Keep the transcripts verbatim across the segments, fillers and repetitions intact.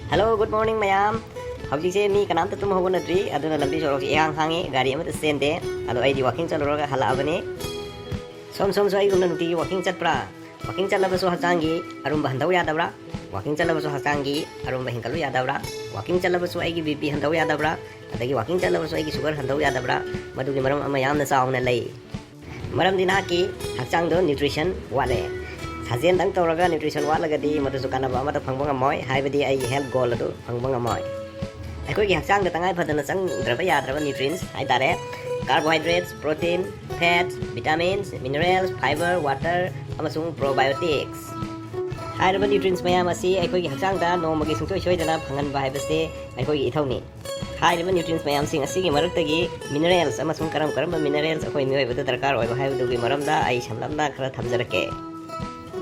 Hello, good morning ꯃꯌꯥꯝ꯫ ꯍꯧꯖꯤꯛꯁꯦ ꯃꯤ ꯀꯅꯥꯝꯇ ꯇꯨꯝ ꯍꯧꯒꯠꯅꯗ꯭ꯔꯤ, ꯑꯗꯨꯅ ꯂꯝꯕꯤ ꯁꯣꯔꯣꯛꯁꯦ ꯏꯍꯥꯡ ꯍꯥꯡꯉꯤ, ꯒꯥꯔꯤ ꯑꯃꯠꯇ ꯆꯦꯟꯗꯦ꯫ ꯑꯗꯣ ꯑꯩꯗꯤ walking ꯆꯠꯂꯨꯔꯒ ꯍꯜꯂꯛꯑꯕꯅꯤ꯫ ꯁꯣꯝ ꯁꯣꯝꯁꯨ ꯑꯩꯒꯨꯝꯅ ꯅꯨꯡꯇꯤꯒꯤ walking ꯆꯠꯄ꯭ꯔꯥ? Walking ꯆꯠꯂꯕꯁꯨ ꯍꯛꯆꯥꯡꯒꯤ ꯑꯔꯨꯝꯕ ꯍꯟꯊꯧ ꯌꯥꯗꯕ꯭ꯔꯥ? Walking ꯆꯠꯂꯕꯁꯨ ꯍꯛꯆꯥꯡꯒꯤ ꯑꯔꯨꯝꯕ ꯍꯦꯟꯒꯠꯂꯨ ꯌꯥꯗꯕ꯭ꯔꯥ? Walking ꯆꯠꯂꯕꯁꯨ ꯑꯩꯒꯤ B P ꯍꯟꯊꯧ ꯌꯥꯗꯕ꯭ꯔꯥ? ꯑꯗꯒꯤ walking ꯆꯠꯂꯕꯁꯨ ꯑꯩꯒꯤ sugar ꯍꯟꯊꯧ ꯌꯥꯗꯕ꯭ꯔꯥ? ꯃꯗꯨꯒꯤ ꯃꯔꯝ ꯑꯃ ꯌꯥꯝꯅ ꯆꯥꯎꯅ ꯂꯩ꯫ ꯃꯔꯝꯗꯤ ꯅꯍꯥꯛꯀꯤ ꯍꯛꯆꯥꯡꯗꯣ nutrition ꯋꯥꯠꯂꯦ꯫ ꯁꯥꯖꯦꯟꯗꯪ ꯇꯧꯔꯒ nutrition ꯋꯥꯠꯂꯒꯗꯤ ꯃꯗꯨꯁꯨ ꯀꯥꯟꯅꯕ ꯑꯃꯠꯇ ꯐꯪꯕ ꯉꯝꯃꯣꯏ, ꯍꯥꯏꯕꯗꯤ ꯑꯩꯒꯤ health goal ꯑꯗꯨ ꯐꯪꯕ ꯉꯝꯃꯣꯏ꯫ ꯑꯩꯈꯣꯏꯒꯤ ꯍꯛꯆꯥꯡꯗ ꯇꯉꯥꯏ ꯐꯗꯅ ꯆꯪꯗ꯭ꯔꯕ ꯌꯥꯗ꯭ꯔꯕ nutrients ꯍꯥꯏꯇꯥꯔꯦ, carbohydrates, protein, fats, vitamins, minerals, fiber, water ꯑꯃꯁꯨꯡ probiotics꯫ ꯍꯥꯏꯔꯤꯕ nutrients ꯃꯌꯥꯝ ꯑꯁꯤ ꯑꯩꯈꯣꯏꯒꯤ ꯍꯛꯆꯥꯡꯗ ꯅꯣꯡꯃꯒꯤ ꯁꯨꯡꯁꯣꯏ ꯁꯣꯏꯗꯅ ꯐꯪꯍꯟꯕ ꯍꯥꯏꯕꯁꯤ ꯑꯩꯈꯣꯏꯒꯤ ꯏꯊꯧꯅꯤ꯫ ꯍꯥꯏꯔꯤꯕ nutrients ꯃꯌꯥꯝꯁꯤꯡ ꯑꯁꯤꯒꯤ ꯃꯔꯛꯇꯒꯤ minerals ꯑꯃꯁꯨꯡ ꯀꯔꯝ ꯀꯔꯝꯕ minerals ꯑꯩꯈꯣꯏ ꯃꯤꯑꯣꯏꯕꯗ ꯗꯔꯀꯥꯔ ꯑꯣꯏꯕ ꯍꯥꯏꯕꯗꯨꯒꯤ ꯃꯔꯝꯗ ꯑꯩ ꯁꯝꯂꯞꯅ ꯈꯔ ꯊꯝꯖꯔꯛꯀꯦ꯫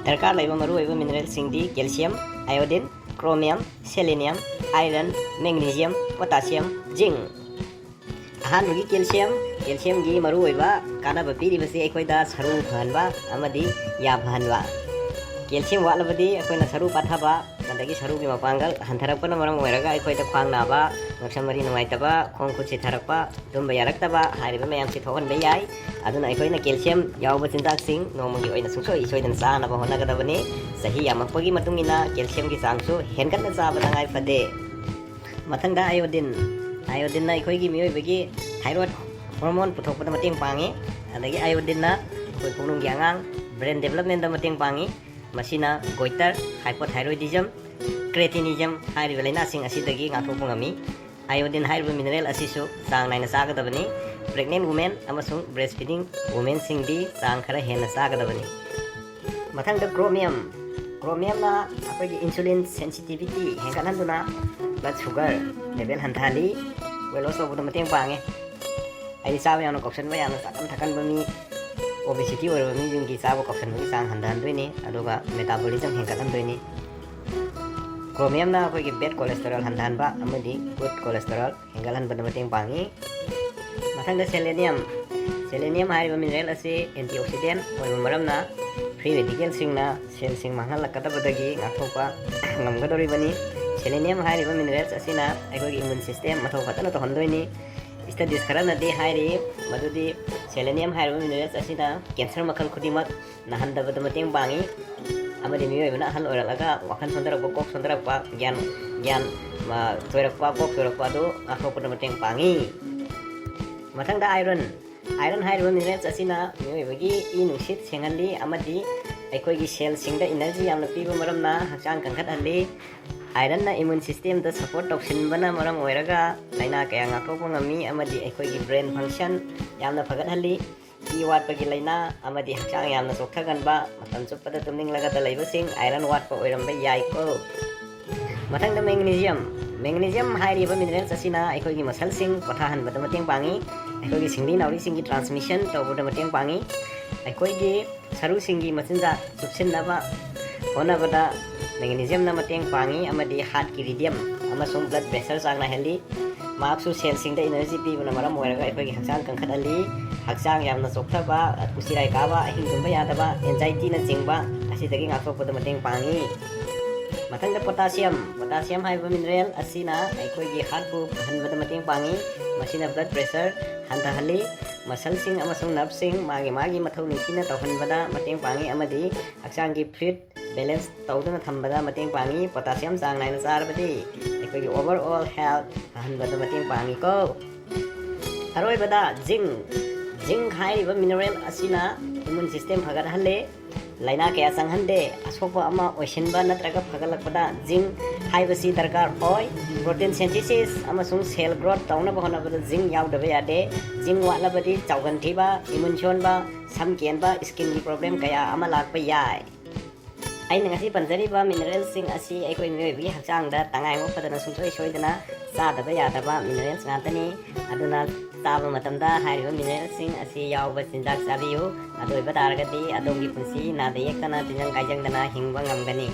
ꯗꯔꯀꯥꯔ ꯂꯩꯕ ꯃꯔꯨꯑꯣꯏꯕ mineralꯁꯤꯡꯗꯤ calcium, iodine, chromium, selenium, iron, magnesium, potassium, zinc꯫ ꯑꯍꯥꯟꯕꯒꯤ calcium꯫ Calciumꯒꯤ ꯃꯔꯨꯑꯣꯏꯕ ꯀꯥꯟꯅꯕ ꯄꯤꯔꯤꯕꯁꯤ ꯑꯩꯈꯣꯏꯗ ꯁꯔꯨ ꯐꯍꯟꯕ ꯑꯃꯗꯤ ꯌꯥ ꯐꯍꯟꯕ꯫ Calcium ꯋꯥꯠꯂꯕꯗꯤ ꯑꯩꯈꯣꯏꯅ ꯁꯔꯨ ꯄꯠꯊꯕ, ꯑꯗꯒꯤ ꯁꯔꯨꯒꯤ ꯃꯄꯥꯡꯒꯜ ꯍꯟꯊꯔꯛꯄꯅ ꯃꯔꯝ ꯑꯣꯏꯔꯒ ꯑꯩꯈꯣꯏꯗ ꯈ꯭ꯋꯥꯡ ꯅꯥꯕ, ꯉꯛꯁꯝ ꯃꯔꯤ ꯅꯨꯡꯉꯥꯏꯇꯕ, ꯈꯣꯡ ꯈꯨꯠ ꯁꯤꯊꯔꯛꯄ, ꯇꯨꯝꯕ ꯌꯥꯔꯛꯇꯕ ꯍꯥꯏꯔꯤꯕ ꯃꯌꯥꯝꯁꯤ ꯊꯣꯛꯍꯟꯕ ꯌꯥꯏ꯫ ꯑꯗꯨꯅ ꯑꯩꯈꯣꯏꯅ calcium ꯌꯥꯎꯕ ꯆꯤꯟꯖꯥꯛꯁꯤꯡ ꯅꯣꯡꯃꯒꯤ ꯑꯣꯏꯅ ꯁꯨꯡꯁꯣꯏ ꯁꯣꯏꯗꯅ ꯆꯥꯅꯕ ꯍꯣꯠꯅꯒꯗꯕꯅꯤ꯫ ꯆꯍꯤ ꯌꯥꯝꯃꯛꯄꯒꯤ ꯃꯇꯨꯡ ꯏꯟꯅ calciumꯒꯤ ꯆꯥꯡꯁꯨ ꯍꯦꯟꯒꯠꯅ ꯆꯥꯕ ꯇꯉꯥꯏ ꯐꯗꯦ꯫ ꯃꯊꯪꯗ iodine꯫ Iodineꯅ ꯑꯩꯈꯣꯏꯒꯤ ꯃꯤꯑꯣꯏꯕꯒꯤ thyroid hormone ꯄꯨꯊꯣꯛꯄꯗ ꯃꯇꯦꯡ ꯄꯥꯡꯉꯤ꯫ ꯑꯗꯒꯤ iodineꯅ ꯑꯩꯈꯣꯏ ꯄꯨꯛꯅꯨꯡꯒꯤ ꯑꯉꯥꯡ brain developmentꯗ ꯃꯇꯦꯡ ꯄꯥꯡꯉꯤ꯫ ꯃꯁꯤꯅ goiter, hypothyroidism, cretinism ꯍꯥꯏꯔꯤꯕ ꯂꯥꯏꯅꯥꯁꯤꯡ ꯑꯁꯤꯗꯒꯤ ꯉꯥꯛꯊꯣꯛꯄ ꯉꯝꯃꯤ꯫ Iodine ꯍꯥꯏꯔꯤꯕ mineral ꯑꯁꯤꯁꯨ ꯆꯥꯡ ꯅꯥꯏꯅ ꯆꯥꯒꯗꯕꯅꯤ꯫ Pregnant women ꯑꯃꯁꯨꯡ breastfeeding womenꯁꯤꯡꯗꯤ ꯆꯥꯡ ꯈꯔ ꯍꯦꯟꯅ ꯆꯥꯒꯗꯕꯅꯤ꯫ ꯃꯊꯪꯗ chromium꯫ Chromiumꯅ ꯑꯩꯈꯣꯏꯒꯤ insulin sensitivity ꯍꯦꯟꯒꯠꯍꯟꯗꯨꯅ blood sugar level ꯍꯟꯊꯍꯜꯂꯤ, weight loss ꯇꯧꯕꯗ ꯃꯇꯦꯡ ꯄꯥꯡꯉꯤ꯫ ꯍꯥꯏꯗꯤ ꯆꯥꯕ ꯌꯥꯝꯅ ꯀꯥꯎꯁꯟꯕ, ꯌꯥꯝꯅ ꯆꯥꯒꯟ ꯊꯛꯀꯟꯕ ꯃꯤ, obesity ꯑꯣꯏꯔꯕ ꯃꯤꯁꯤꯡꯒꯤ ꯆꯥꯕ ꯀꯥꯎꯁꯟꯕꯒꯤ ꯆꯥꯡ ꯍꯟꯊꯍꯟꯗꯣꯏꯅꯤ, ꯑꯗꯨꯒ metabolism ꯍꯦꯟꯒꯠꯍꯟꯗꯣꯏꯅꯤ꯫ Chromiumꯅ ꯑꯩꯈꯣꯏꯒꯤ bad cholesterol ꯍꯟꯊꯍꯟꯕ ꯑꯃꯗꯤ good cholesterol ꯍꯦꯟꯒꯠꯍꯟꯕꯗ ꯃꯇꯦꯡ ꯄꯥꯡꯉꯤ꯫ ꯃꯊꯪꯗ selenium꯫ Selenium ꯍꯥꯏꯔꯤꯕ mineral ꯑꯁꯤ antioxidant ꯑꯣꯏꯕ ꯃꯔꯝꯅ free radicalꯁꯤꯡꯅ cellꯁꯤꯡ ꯃꯥꯡꯍꯜꯂꯛꯀꯗꯕꯗꯒꯤ ꯉꯥꯛꯊꯣꯛꯄ ꯉꯝꯒꯗꯧꯔꯤꯕꯅꯤ꯫ Selenium ꯍꯥꯏꯔꯤꯕ minerals ꯑꯁꯤꯅ ꯑꯩꯈꯣꯏꯒꯤ immune system ꯃꯊꯧ ꯐꯖꯅ ꯇꯧꯍꯟꯗꯣꯏꯅꯤ꯫ Studies ꯈꯔꯅꯗꯤ ꯍꯥꯏꯔꯤ ꯃꯗꯨꯗꯤ selenium ꯍꯥꯏꯔꯤꯕ minerals ꯑꯁꯤꯅ cancer ꯃꯈꯜ ꯈꯨꯗꯤꯡꯃꯛ ꯅꯥꯍꯟꯗꯕꯗ ꯃꯇꯦꯡ ꯄꯥꯡꯉꯤ꯫ ꯑꯃꯗꯤ ꯃꯤꯑꯣꯏꯕꯅ ꯑꯍꯜ ꯑꯣꯏꯔꯛꯂꯒ ꯋꯥꯈꯜ ꯁꯣꯟꯊꯔꯛꯄ, ꯀꯣꯛ ꯁꯣꯟꯊꯔꯛꯄ, ꯒ꯭ꯌꯥꯟ, ꯒ꯭ꯌꯥꯟ, ꯑ, ꯆꯣꯏꯔꯛꯄ, ꯀꯣꯛ ꯆꯣꯏꯔꯛꯄ ꯑꯗꯨ ꯉꯥꯛꯊꯣꯛꯄꯗ ꯃꯇꯦꯡ ꯄꯥꯡꯉꯤ꯫ ꯃꯊꯪꯗ iron꯫ Iron ꯍꯥꯏꯔꯤꯕ minerals ꯑꯁꯤꯅ ꯃꯤꯑꯣꯏꯕꯒꯤ ꯏ ꯅꯨꯡꯁꯤꯠ ꯁꯦꯡꯍꯜꯂꯤ ꯑꯃꯗꯤ ꯑꯩꯈꯣꯏꯒꯤ cellꯁꯤꯡꯗ energy ꯌꯥꯝꯅ ꯄꯤꯕ ꯃꯔꯝꯅ ꯍꯛꯆꯥꯡ ꯀꯟꯈꯠꯍꯜꯂꯤ꯫ Ironꯅ immune systemꯗ support ꯇꯧꯁꯤꯟꯕꯅ ꯃꯔꯝ ꯑꯣꯏꯔꯒ ꯂꯥꯏꯅꯥ ꯀꯌꯥ ꯉꯥꯛꯊꯣꯛꯄ ꯉꯝꯃꯤ ꯑꯃꯗꯤ ꯑꯩꯈꯣꯏꯒꯤ brain function ꯌꯥꯝꯅ ꯐꯒꯠꯍꯜꯂꯤ꯫ ꯏ ꯋꯥꯠꯄꯒꯤ ꯂꯥꯏꯅꯥ ꯑꯃꯗꯤ ꯍꯛꯆꯥꯡ ꯌꯥꯝꯅ ꯆꯣꯛꯊꯒꯟꯕ, ꯃꯇꯝ ꯆꯨꯞꯄꯗ ꯇꯨꯝꯅꯤꯡꯂꯒꯗ ꯂꯩꯕꯁꯤꯡ iron ꯋꯥꯠꯄ ꯑꯣꯏꯔꯝꯕ ꯌꯥꯏꯀꯣ꯫ ꯃꯊꯪꯗ magnesium꯫ Magnesium ꯍꯥꯏꯔꯤꯕ minerals ꯑꯁꯤꯅ ꯑꯩꯈꯣꯏꯒꯤ muscleꯁꯤꯡ ꯄꯣꯊꯥꯍꯟꯕꯗ ꯃꯇꯦꯡ ꯄꯥꯡꯉꯤ, ꯑꯩꯈꯣꯏꯒꯤ ꯁꯤꯡꯂꯤ ꯅꯥꯎꯔꯤꯁꯤꯡꯒꯤ transmission ꯇꯧꯕꯗ ꯃꯇꯦꯡ ꯄꯥꯡꯉꯤ, ꯑꯩꯈꯣꯏꯒꯤ ꯁꯔꯨꯁꯤꯡꯒꯤ ꯃꯆꯤꯟꯖꯥꯛ ꯆꯨꯞꯁꯤꯟꯅꯕ ꯍꯣꯠꯅꯕꯗ magnesiumꯅ ꯃꯇꯦꯡ ꯄꯥꯡꯉꯤ ꯑꯃꯗꯤ heartꯀꯤ rhythm ꯑꯃꯁꯨꯡ blood pressure ꯆꯥꯡ ꯅꯥꯏꯍꯜꯂꯤ꯫ ꯃꯍꯥꯛꯁꯨ cellꯁꯤꯡꯗ energy ꯄꯤꯕꯅ ꯃꯔꯝ ꯑꯣꯏꯔꯒ ꯑꯩꯈꯣꯏꯒꯤ ꯍꯛꯆꯥꯡ ꯀꯟꯈꯠꯍꯜꯂꯤ꯫ ꯍꯛꯆꯥꯡ ꯌꯥꯝꯅ ꯆꯣꯛꯊꯕ, ꯎꯆꯤꯔꯥꯏ ꯀꯥꯕ, ꯑꯍꯤꯡ ꯇꯨꯝꯕ ꯌꯥꯗꯕ, anxietyꯅꯆꯤꯡꯕ ꯑꯁꯤꯗꯒꯤ ꯉꯥꯛꯊꯣꯛꯄꯗ ꯃꯇꯦꯡ ꯄꯥꯡꯉꯤ꯫ ꯃꯊꯪꯗ potassium꯫ Potassium ꯍꯥꯏꯕ mineral ꯑꯁꯤꯅ ꯑꯩꯈꯣꯏꯒꯤ heartꯄꯨ ꯐꯍꯟꯕꯗ ꯃꯇꯦꯡ ꯄꯥꯡꯉꯤ꯫ ꯃꯁꯤꯅ blood pressure ꯍꯟꯊꯍꯜꯂꯤ꯫ Muscleꯁꯤꯡ ꯑꯃꯁꯨꯡ nerveꯁꯤꯡ ꯃꯥꯒꯤ ꯃꯥꯒꯤ ꯃꯊꯧ ꯅꯤꯡꯊꯤꯅ ꯇꯧꯍꯟꯕꯗ ꯃꯇꯦꯡ ꯄꯥꯡꯉꯤ ꯑꯃꯗꯤ ꯍꯛꯆꯥꯡꯒꯤ fluid balance ꯇꯧꯗꯨꯅ ꯊꯝꯕꯗ ꯃꯇꯦꯡ ꯄꯥꯡꯉꯤ꯫ Potassium ꯆꯥꯡ ꯅꯥꯏꯅ ꯆꯥꯔꯕꯗꯤ ꯑꯩꯈꯣꯏꯒꯤ overall health ꯐꯍꯟꯕꯗ ꯃꯇꯦꯡ ꯄꯥꯡꯉꯤꯀꯣ꯫ ꯑꯔꯣꯏꯕꯗ zinc꯫ Zinc ꯍꯥꯏꯔꯤꯕ mineral ꯑꯁꯤꯅ immune system ꯐꯒꯠꯍꯜꯂꯦ, ꯂꯥꯏꯅꯥ ꯀꯌꯥ ꯆꯪꯍꯟꯗꯦ꯫ ꯑꯁꯣꯛꯄ ꯑꯃ ꯑꯣꯏꯁꯤꯟꯕ ꯅꯠꯇ꯭ꯔꯒ ꯐꯒꯠꯂꯛꯄꯗ zinc ꯍꯥꯏꯕꯁꯤ ꯗꯔꯀꯥꯔ ꯑꯣꯏ꯫ Protein synthesis ꯑꯃꯁꯨꯡ cell growth ꯇꯧꯅꯕ ꯍꯣꯠꯅꯕꯗ zinc ꯌꯥꯎꯗꯕ ꯌꯥꯗꯦ꯫ Zinc ꯋꯥꯠꯂꯕꯗꯤ ꯆꯥꯎꯒꯟ ꯊꯤꯕ, immune ꯁꯣꯟꯕ, ꯁꯝ ꯀꯦꯟꯕ, skinꯒꯤ problem ꯀꯌꯥ ꯑꯃ ꯂꯥꯛꯄ ꯌꯥꯏ꯫ ꯑꯩꯅ ꯉꯁꯤ ꯄꯟꯖꯔꯤꯕ mineralꯁꯤꯡ ꯑꯁꯤ ꯑꯩꯈꯣꯏ ꯃꯤꯑꯣꯏꯕꯒꯤ ꯍꯛꯆꯥꯡꯗ ꯇꯉꯥꯏ ꯑꯃ ꯐꯗꯅ ꯁꯨꯡꯁꯣꯏ ꯁꯣꯏꯗꯅ ꯆꯥꯗꯕ ꯌꯥꯗꯕ minerals ꯉꯥꯛꯇꯅꯤ꯫ ꯑꯗꯨꯅ ꯆꯥꯕ ꯃꯇꯝꯗ ꯍꯥꯏꯔꯤꯕ mineralꯁꯤꯡ ꯑꯁꯤ ꯌꯥꯎꯕ ꯆꯤꯟꯖꯥꯛ ꯆꯥꯕꯤꯌꯨ꯫ ꯑꯗꯨ ꯑꯣꯏꯕ ꯇꯥꯔꯒꯗꯤ ꯑꯗꯣꯝꯒꯤ ꯄꯨꯟꯁꯤ ꯅꯥꯗ ꯌꯦꯛꯇꯅ, ꯇꯤꯟꯖꯪ ꯀꯥꯏꯖꯪꯗꯅ ꯍꯤꯡꯕ ꯉꯝꯒꯅꯤ꯫